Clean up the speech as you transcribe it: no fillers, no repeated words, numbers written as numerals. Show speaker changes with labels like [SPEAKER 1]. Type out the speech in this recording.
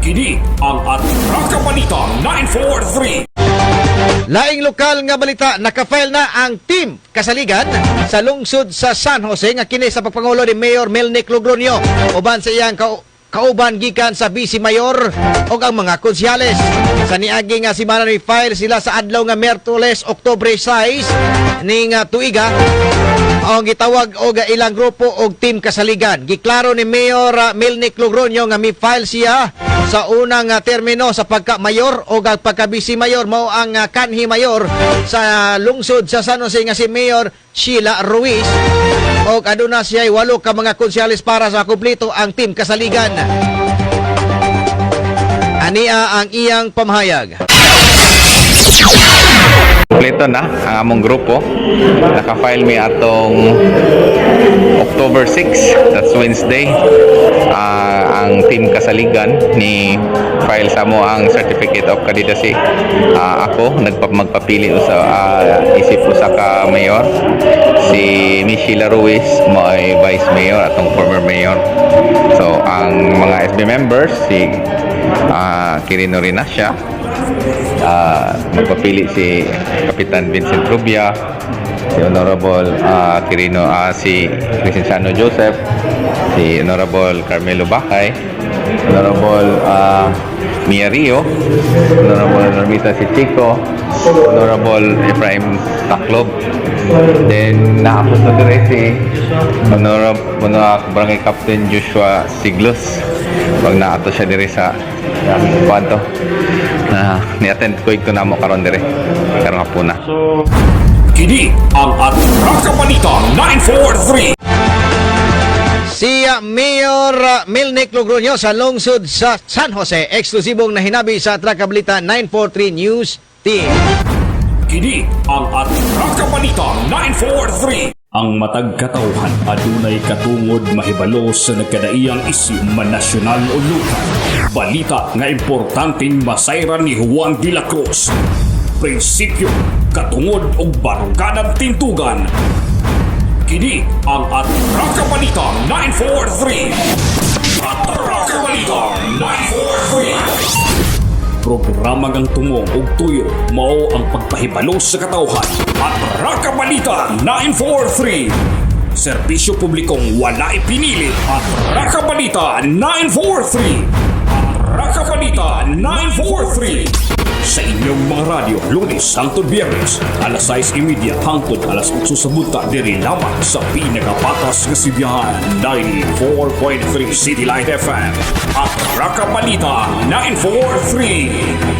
[SPEAKER 1] Kini ang Atraka Balita 943.
[SPEAKER 2] Laing lokal nga balita, nakafile na ang team Kasaligan sa lungsod sa San Jose nga kini sa pagpangulo ni Mayor Melnick Logroño uban sa iyang kauban gikan sa Vice Mayor ug ang mga konsehales. Sa niagi nga semana ni file sila sa adlaw nga Miyerkules, Oktubre 6 ning tuiga ang gitawag og ilang grupo og team Kasaligan. Giklaro ni Mayor Melnick Logroño nga mi-file siya sa unang termino sa pagka-mayor o ang pagka-vice mayor mao ang kanhi mayor sa lungsod sa San Jose nga si Mayor Sheila Ruiz og aduna siya walo ka mga konsehales para sa kumpleto ang team Kasaligan. Ania ang iyang pamahayag.
[SPEAKER 3] Kompleto na ang among grupo. Naka-file mi atong October 6, that's Wednesday. Ang team Kasaligan ni file sa mo ang certificate of candidacy. Ako magpapili usa isip usa ka mayor. Si Miss Sheila Ruiz mo'y vice mayor, atong former mayor. So ang mga SB members, si Quirino Rinacia, magpapili si Kapitan Vincent Rubia, si Honorable Quirino, si Crescenciano Joseph, si Honorable Carmelo Bakay, Honorable Mia Rio, Honorable Normita Chico, Honorable Ephraim Taklob. Then naapos na dire si Honorable Barangay Captain Joshua Siglos. Pag naato siya dire sa kwanto na ni-attend ko ito namo karon dire karong hapuna.
[SPEAKER 1] Kini ang Atraka Balita 943.
[SPEAKER 2] Si Mayor Melnick Logroño sa lungsod sa San Jose, eksklusibong nahinabi sa Atraka Balita 943 News Team.
[SPEAKER 1] Kini ang Atraka Balita 943. Ang matag katawhan adunay katungod mahibalo sa nagkadaiyang isyu man nasyonal o lokal. Balita nga importanteng masayran ni Juan de la Cruz. Prinsipyo, katungod ug baruganan tindugan. Kini ang Atraka Balita 943. Atraka Balita 943. Programa ngang tungo ug tuyo mao ang pagpahibalo sa katawhan. Atraka Balita 943. Serbisyo publikong walay pinili. Atraka Balita 943. Atraka Balita 943. Sa inyong mga radyo, Lunes hangtod Biyernes, alas 6:30 hangtod alas 8 sa buntag, diri lamang sa pinakapatas nga sibihan, 94.3 City Light FM. Atraka Balita 943.